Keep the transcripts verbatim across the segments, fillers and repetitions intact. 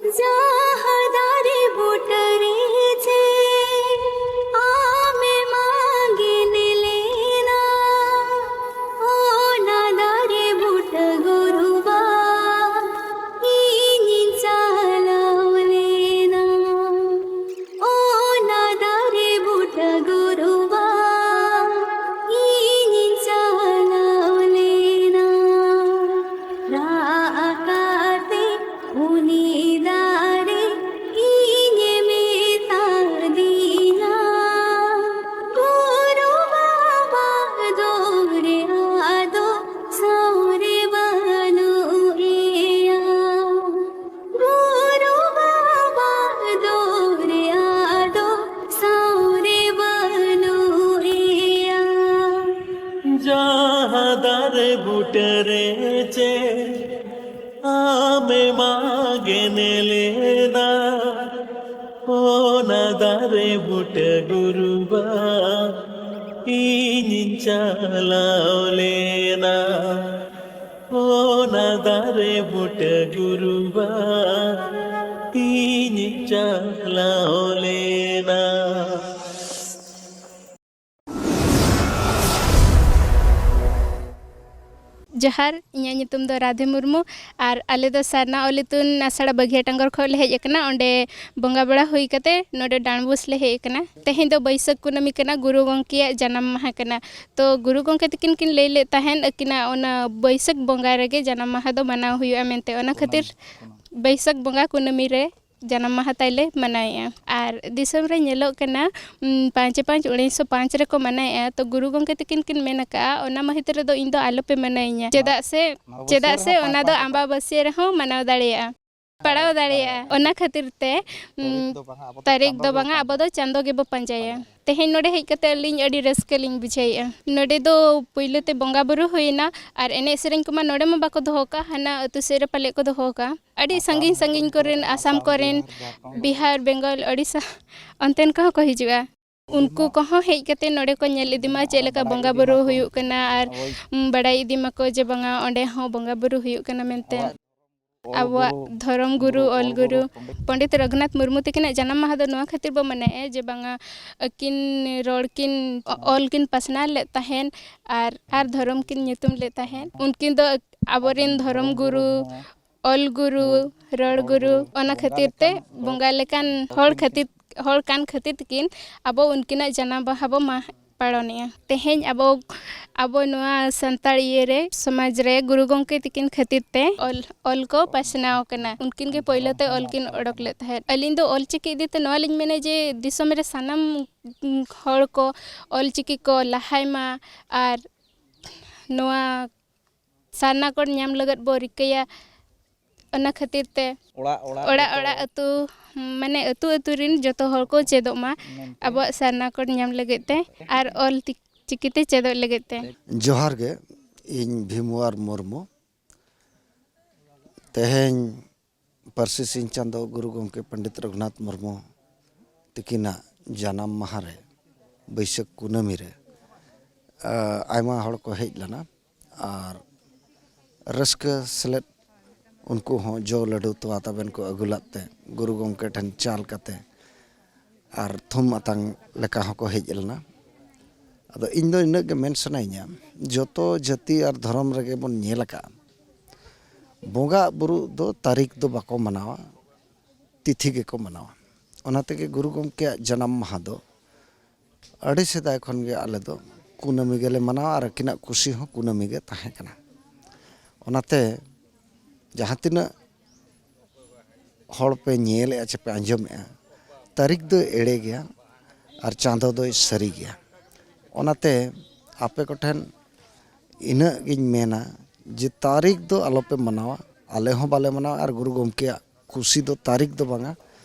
ᱡᱟᱦᱟᱸ ᱫᱟᱨᱮ ᱵᱩᱴᱟᱹ ᱨᱮ ᱪᱮ ᱟᱢᱮᱢ ᱟᱸᱜᱮᱱ ᱞᱮᱱᱟ, ᱚᱱᱟ ᱫᱟᱨᱮ ᱵᱩᱴᱟᱹ ᱜᱩᱨᱩ ᱵᱟ ᱤᱧᱤᱧ ᱪᱟᱞᱟᱣ ᱞᱮᱱᱟ᱾ ᱚᱱᱟ ᱫᱟᱨᱮ ᱵᱩᱴᱟᱹ ᱜᱩᱨᱩ ᱵᱟ ᱤᱧᱤᱧ ᱪᱟᱞᱟᱣ ᱞᱮᱱᱟ᱾ ᱨᱟᱜ ᱠᱟᱛᱮ ᱩᱱᱤ ᱫᱟᱨᱮ ᱤᱧᱮ ᱢᱮᱛᱟᱫᱤᱧᱟ, ᱜᱩᱨᱩ ᱵᱟᱵᱟ ᱫᱚ ᱨᱮ ᱟᱫᱚ ᱥᱟᱶᱨᱮ ᱵᱟᱹᱱᱩᱜ ᱮᱭᱟ᱾ ᱜᱩᱨᱩ ᱵᱟᱵᱟ ᱫᱚ ᱨᱮ ᱟᱫᱚ ᱥᱟᱶᱨᱮ ᱵᱟᱹᱱᱩᱜ ᱮᱭᱟ᱾ ᱡᱟᱦᱟᱸ ᱫᱟᱨᱮ ᱵᱩᱴᱟᱹ ᱨᱮ ᱪᱮ ᱟᱢᱮᱢ ᱟᱸᱜᱮᱱ ᱞᱮᱱᱟ, ᱚᱱᱟ ᱫᱟᱨᱮ ᱵᱩᱴᱟᱹ ᱜᱩᱨᱩ ᱵᱟ ᱤᱧᱤᱧ ᱪᱟᱞᱟᱣ ᱞᱮᱱᱟ᱾ ᱚᱱᱟ ᱫᱟᱨᱮ ᱵᱩᱴᱟᱹ ᱜᱩᱨᱩ ᱵᱟ ᱤᱧᱤᱧ ᱪᱟᱞᱟᱣ ᱞᱮᱱᱟ᱾ ᱡᱚᱦᱟᱨ, ᱤᱧᱟᱹᱜ ᱧᱩᱛᱩᱢ ᱫᱚ ᱨᱟᱫᱷᱮ ᱢᱩᱨᱢᱩ ᱟᱨ ᱟᱞᱮ ᱫᱚ ᱥᱟᱨᱱᱟ ᱚᱞ ᱤᱛᱩᱱ ᱟᱥᱲᱟ ᱵᱟᱹᱜᱷᱤᱭᱟ ᱴᱟᱸᱜᱚᱨ ᱠᱷᱚᱱ ᱞᱮ ᱦᱮᱡ ᱟᱠᱟᱱᱟ᱾ ᱚᱸᱰᱮ ᱵᱚᱸᱜᱟ ᱵᱟᱲᱟ ᱦᱩᱭ ᱠᱟᱛᱮ ᱱᱚᱰᱮ ᱰᱟᱸᱰᱵᱳᱥ ᱞᱮ ᱦᱮᱡ ᱟᱠᱟᱱᱟ᱾ ᱛᱮᱦᱮᱧ ᱫᱚ ᱵᱟᱹᱭᱥᱟᱹᱠᱷ ᱠᱩᱱᱟᱹᱢᱤ ᱠᱟᱱᱟ, ᱜᱩᱨᱩ ᱜᱚᱢᱠᱮᱭᱟᱜ ᱡᱟᱱᱟᱢ ᱢᱟᱦᱟ ᱠᱟᱱᱟ᱾ ᱛᱚ ᱜᱩᱨᱩ ᱜᱚᱢᱠᱮ ᱛᱟᱹᱠᱤᱱ ᱠᱤᱱ ᱞᱟᱹᱭ ᱞᱮᱫ ᱛᱟᱦᱮᱸᱫ ᱟᱹᱠᱤᱱᱟᱜ ᱚᱱᱟ ᱵᱟᱹᱭᱥᱟᱹᱠᱷ ᱵᱚᱸᱜᱟ ᱨᱮᱜᱮ ᱡᱟᱱᱟᱢ ᱢᱟᱦᱟ ᱫᱚ ᱢᱟᱱᱟᱣ ᱦᱩᱭᱩᱜᱼᱟ ᱢᱮᱱᱛᱮ, ᱚᱱᱟ ᱠᱷᱟᱹᱛᱤᱨ ᱵᱟᱹᱭᱥᱟᱹᱠᱷ ᱵᱚᱸᱜᱟ ᱠᱩᱱᱟᱹᱢᱤ ᱨᱮ ᱡᱟᱱᱟᱢ ᱢᱟᱦᱟ ᱛᱟᱭ ᱞᱮ ᱢᱟᱱᱟᱣᱮᱫᱼᱟ᱾ ᱟᱨ ᱫᱤᱥᱚᱢ ᱨᱮ ᱧᱮᱞᱚᱜ ᱠᱟᱱᱟ, ᱩᱢ, ᱯᱟᱸᱪᱮ ᱯᱟᱸᱪ ᱩᱱᱤᱥᱥᱚ ᱯᱟᱸᱪ ᱨᱮᱠᱚ ᱢᱟᱱᱟᱣᱮᱫᱼᱟ᱾ ᱛᱚ ᱜᱩᱨᱩ ᱜᱚᱢᱠᱮ ᱛᱟᱹᱠᱤᱱ ᱠᱤᱱ ᱢᱮᱱ ᱟᱠᱟᱫᱼᱟ, ᱚᱱᱟ ᱢᱟᱹᱦᱤᱛ ᱨᱮᱫᱚ ᱤᱧ ᱫᱚ ᱟᱞᱚᱯᱮ ᱢᱟᱱᱟᱣᱤᱧᱟ, ᱪᱮᱫᱟᱜ ᱥᱮ ᱪᱮᱫᱟᱜ ᱥᱮ ᱚᱱᱟ ᱫᱚ ᱟᱢᱵᱟᱵᱟᱹᱥᱭᱟᱹ ᱨᱮᱦᱚᱸ ᱢᱟᱱᱟᱣ ᱫᱟᱲᱮᱭᱟᱜᱼᱟ, ᱯᱟᱲᱟᱣ ᱫᱟᱲᱮᱭᱟᱜᱼᱟ᱾ ᱚᱱᱟ ᱠᱷᱟᱹᱛᱤᱨ ᱛᱮ, ᱩᱢ, ᱛᱟᱹᱨᱤᱠᱷ ᱫᱚ ᱵᱟᱝᱟ, ᱟᱵᱚ ᱫᱚ ᱪᱟᱸᱫᱚ ᱜᱮᱵᱚ ᱯᱟᱸᱡᱟᱭᱟ᱾ ᱛᱮᱦᱮᱧ ᱱᱚᱰᱮ ᱦᱮᱡ ᱠᱟᱛᱮ ᱟᱹᱞᱤᱧ ᱟᱹᱰᱤ ᱨᱟᱹᱥᱠᱟᱹ ᱞᱤᱧ ᱵᱩᱡᱷᱟᱹᱣᱮᱫᱼᱟ᱾ ᱱᱚᱰᱮ ᱫᱚ ᱯᱩᱭᱞᱩ ᱛᱮ ᱵᱚᱸᱜᱟ ᱵᱩᱨᱩ ᱦᱩᱭᱮᱱᱟ ᱟᱨ ᱮᱱᱮᱡ ᱥᱮᱨᱮᱧ ᱠᱚᱢᱟ ᱱᱚᱰᱮ ᱢᱟ ᱵᱟᱠᱚ ᱫᱚᱦᱚ ᱠᱟᱜ, ᱦᱟᱱᱟ ᱟᱹᱛᱩ ᱥᱮᱫ ᱨᱮ ᱯᱟᱞᱮᱫ ᱠᱚ ᱫᱚᱦᱚ ᱠᱟᱜ᱾ ᱟᱹᱰᱤ ᱥᱟᱺᱜᱤᱧ ᱥᱟᱺᱜᱤᱧ ᱠᱚᱨᱮᱱ, ᱟᱥᱟᱢ ᱠᱚᱨᱮᱱ, ᱵᱤᱦᱟᱨ, ᱵᱮᱝᱜᱚᱞ, ᱳᱰᱤᱥᱟ, ᱚᱱᱛᱮᱱ ᱠᱚᱦᱚᱸ ᱠᱚ ᱦᱤᱡᱩᱜᱼᱟ᱾ ᱩᱱᱠᱩ ᱠᱚᱦᱚᱸ ᱦᱮᱡ ᱠᱟᱛᱮ ᱱᱚᱰᱮ ᱠᱚ ᱧᱮᱞ ᱤᱫᱤ ᱢᱟ ᱪᱮᱫ ᱞᱮᱠᱟ ᱵᱚᱸᱜᱟ ᱵᱩᱨᱩ ᱦᱩᱭᱩᱜ ᱠᱟᱱᱟ ᱟᱨ, ᱩᱢ, ᱵᱟᱲᱟᱭ ᱤᱫᱤ ᱢᱟᱠᱚ ᱡᱮ ᱵᱟᱝᱟ ᱚᱸᱰᱮ ᱦᱚᱸ ᱵᱚᱸᱜᱟ ᱵᱩᱨᱩ ᱦᱩᱭᱩᱜ ᱠᱟᱱᱟ ᱢᱮᱱᱛᱮ᱾ ᱟᱵᱚᱣᱟᱜ ᱫᱷᱚᱨᱚᱢ ᱜᱩᱨᱩ, ᱚᱞ ᱜᱩᱨᱩ ᱯᱚᱱᱰᱤᱛ ᱨᱚᱜᱷᱩᱱᱟᱛᱷ ᱢᱩᱨᱢᱩ ᱛᱟᱹᱠᱤᱱᱟᱜ ᱡᱟᱱᱟᱢ ᱢᱟᱦᱟ ᱫᱚ ᱱᱚᱣᱟ ᱠᱷᱟᱹᱛᱤᱨ ᱵᱚ ᱢᱟᱱᱟᱣᱮᱫᱼᱟ ᱡᱮ ᱵᱟᱝᱟ, ᱟᱹᱠᱤᱱ ᱨᱚᱲ ᱠᱤᱱ, ᱚᱞ ᱠᱤᱱ ᱯᱟᱥᱱᱟᱣ ᱞᱮᱫ ᱛᱟᱦᱮᱸᱫ ᱟᱨ, ᱟᱨ ᱫᱷᱚᱨᱚᱢ ᱠᱤᱱ ᱧᱩᱛᱩᱢ ᱞᱮᱫ ᱛᱟᱦᱮᱸᱫ᱾ ᱩᱱᱠᱤᱱ ᱫᱚ ᱟᱵᱚᱨᱮᱱ ᱫᱷᱚᱨᱚᱢ ᱜᱩᱨᱩ, ᱚᱞ ᱜᱩᱨᱩ, ᱨᱚᱲ ᱜᱩᱨᱩ, ᱚᱱᱟ ᱠᱷᱟᱹᱛᱤᱨ ᱛᱮ ᱵᱚᱸᱜᱟ ᱞᱮᱠᱟᱱ ᱦᱚᱲ ᱠᱷᱟᱹᱛᱤᱨ, ᱦᱚᱲ ᱠᱟᱱ ᱠᱷᱟᱹᱛᱤᱨ ᱛᱮᱠᱤᱱ ᱟᱵᱚ ᱩᱱᱠᱤᱱᱟᱜ ᱡᱟᱱᱟᱢ ᱢᱟᱦᱟ ᱵᱚ ᱢᱟ-, ᱯᱟᱞᱚᱱᱮᱜᱼᱟ᱾ ᱛᱮᱦᱮᱧ ᱟᱵᱚ, ᱟᱵᱚ ᱱᱚᱣᱟ ᱥᱟᱱᱛᱟᱲ ᱤᱭᱟᱹ ᱨᱮ, ᱥᱚᱢᱟᱡᱽ ᱨᱮ ᱜᱩᱨᱩ ᱜᱚᱢᱠᱮ ᱛᱟᱹᱠᱤᱱ ᱠᱷᱟᱹᱛᱤᱨ ᱛᱮ ᱚᱞ, ᱚᱞ ᱠᱚ ᱯᱟᱥᱱᱟᱣ ᱠᱟᱱᱟ᱾ ᱩᱱᱠᱤᱱ ᱜᱮ ᱯᱳᱭᱞᱳ ᱛᱮ ᱚᱞ ᱠᱤᱱ ᱚᱰᱚᱠ ᱞᱮᱫ ᱛᱟᱦᱮᱸᱫ᱾ ᱟᱹᱞᱤᱧ ᱫᱚ ᱚᱞ ᱪᱤᱠᱤ ᱤᱫᱤ ᱛᱮ ᱱᱚᱣᱟ ᱞᱤᱧ ᱢᱮᱱᱟ ᱡᱮ ᱫᱤᱥᱚᱢ ᱨᱮ ᱥᱟᱱᱟᱢ ᱦᱚᱲ ᱠᱚ ᱚᱞ ᱪᱤᱠᱤ ᱠᱚ ᱞᱟᱦᱟᱭ ᱢᱟ ᱟᱨ ᱱᱚᱣᱟ ᱥᱟᱨᱱᱟ ᱠᱳᱰ ᱧᱟᱢ ᱞᱟᱹᱜᱤᱫ ᱵᱚ ᱨᱤᱠᱟᱹᱭᱟ᱾ ᱚᱱᱟ ᱠᱷᱟᱹᱛᱤᱨ ᱛᱮ ᱚᱲᱟᱜ ᱚᱲᱟᱜ ᱚᱲᱟᱜ ᱡᱚᱛᱚ ᱚᱲᱟᱜ ᱟᱹᱛᱩ, ᱢᱟᱱᱮ ᱟᱹᱛᱩ ᱟᱹᱛᱩ ᱨᱮᱱ ᱡᱚᱛᱚ ᱦᱚᱲ ᱠᱚ ᱪᱮᱫᱚᱜ ᱢᱟ ᱢᱮᱱᱛᱮ᱾ ᱟᱵᱚᱣᱟᱜ ᱥᱟᱨᱱᱟ ᱠᱳᱰ ᱧᱟᱢ ᱞᱟᱹᱜᱤᱫ ᱛᱮ ᱟᱨ ᱚᱞ ᱛᱤ-, ᱪᱤᱠᱤ ᱛᱮ ᱪᱮᱫᱚᱜ ᱞᱟᱹᱜᱤᱫ ᱛᱮ᱾ ᱡᱚᱦᱟᱨ ᱜᱮ, ᱤᱧ ᱵᱷᱤᱢᱣᱟᱨ ᱢᱩᱨᱢᱩ᱾ ᱛᱮᱦᱮᱧ ᱯᱟᱹᱨᱥᱤ ᱥᱤᱧ ᱪᱟᱸᱫᱚ ᱜᱩᱨᱩ ᱜᱚᱢᱠᱮ ᱯᱚᱱᱰᱤᱛ ᱨᱚᱜᱷᱩᱱᱟᱛᱷ ᱢᱩᱨᱢᱩ ᱛᱤᱠᱤᱱᱟᱜ ᱡᱟᱱᱟᱢ ᱢᱟᱦᱟ ᱨᱮ, ᱵᱟᱹᱭᱥᱟᱹᱠᱷ ᱠᱩᱱᱟᱹᱢᱤ ᱨᱮ, ᱟ, ᱟᱭᱢᱟ ᱦᱚᱲ ᱠᱚ ᱦᱮᱡ ᱞᱮᱱᱟ ᱟᱨ ᱨᱟᱹᱥᱠᱟᱹ ᱥᱮᱞᱮᱫ ᱩᱱᱠᱩ ᱦᱚᱸ ᱡᱚ, ᱞᱟᱹᱰᱩ, ᱛᱚᱣᱟ ᱛᱟᱵᱮᱱ ᱠᱚ ᱟᱹᱜᱩ ᱞᱮᱫ ᱛᱮ ᱜᱩᱨᱩ ᱜᱚᱢᱠᱮ ᱴᱷᱮᱱ ᱪᱟᱞ ᱠᱟᱛᱮ ᱟᱨ ᱛᱷᱩᱢ ᱟᱛᱟᱝ ᱞᱮᱠᱟ ᱦᱚᱸᱠᱚ ᱦᱮᱡ ᱞᱮᱱᱟ᱾ ᱟᱫᱚ ᱤᱧ ᱫᱚ ᱤᱱᱟᱹᱜ ᱜᱮ ᱢᱮᱱ ᱥᱟᱱᱟᱧᱟ, ᱡᱚᱛᱚ ᱡᱟᱹᱛᱤ ᱟᱨ ᱫᱷᱚᱨᱚᱢ ᱨᱮᱜᱮ ᱵᱚᱱ ᱧᱮᱞ ᱟᱠᱟᱫᱼᱟ, ᱵᱚᱸᱜᱟ ᱵᱩᱨᱩ ᱫᱚ ᱛᱟᱹᱨᱤᱠᱷ ᱫᱚ ᱵᱟᱠᱚ ᱢᱟᱱᱟᱣᱟ, ᱛᱤᱛᱷᱤ ᱜᱮᱠᱚ ᱢᱟᱱᱟᱣᱟ᱾ ᱚᱱᱟ ᱛᱮᱜᱮ ᱜᱩᱨᱩ ᱜᱚᱢᱠᱮᱭᱟᱜ ᱡᱟᱱᱟᱢ ᱢᱟᱦᱟ ᱫᱚ ᱟᱹᱰᱤ ᱥᱮᱫᱟᱭ ᱠᱷᱚᱱ ᱜᱮ ᱟᱞᱮ ᱫᱚ ᱠᱩᱱᱟᱹᱢᱤ ᱜᱮᱞᱮ ᱢᱟᱱᱟᱣᱟ ᱟᱨ ᱟᱹᱠᱤᱱᱟᱜ ᱠᱩᱥᱤ ᱦᱚᱸ ᱠᱩᱱᱟᱹᱢᱤ ᱜᱮ ᱛᱟᱦᱮᱸ ᱠᱟᱱᱟ᱾ ᱚᱱᱟᱛᱮ ᱡᱟᱦᱟᱸ ᱛᱤᱱᱟᱹᱜ ᱦᱚᱲ ᱯᱮ ᱧᱮᱞᱮᱜᱼᱟ ᱪᱮ ᱯᱮ ᱟᱸᱡᱚᱢᱮᱜᱼᱟ, ᱛᱟᱹᱨᱤᱠᱷ ᱫᱚᱭ ᱮᱲᱮ ᱜᱮᱭᱟ ᱟᱨ ᱪᱟᱸᱫᱚ ᱫᱚᱭ ᱥᱟᱹᱨᱤ ᱜᱮᱭᱟ᱾ ᱚᱱᱟᱛᱮ ᱟᱯᱮ ᱠᱚᱴᱷᱮᱱ ᱤᱱᱟᱹᱜ ᱜᱤᱧ ᱢᱮᱱᱟ ᱡᱮ ᱛᱟᱹᱨᱤᱠᱷ ᱫᱚ ᱟᱞᱚᱯᱮ ᱢᱟᱱᱟᱣᱟ, ᱟᱞᱮ ᱦᱚᱸ ᱵᱟᱞᱮ ᱢᱟᱱᱟᱣᱟ ᱟᱨ ᱜᱩᱨᱩ ᱜᱚᱢᱠᱮᱭᱟᱜ ᱠᱩᱥᱤ ᱫᱚ ᱛᱟᱹᱨᱤᱠᱷ ᱫᱚ ᱵᱟᱝᱟ,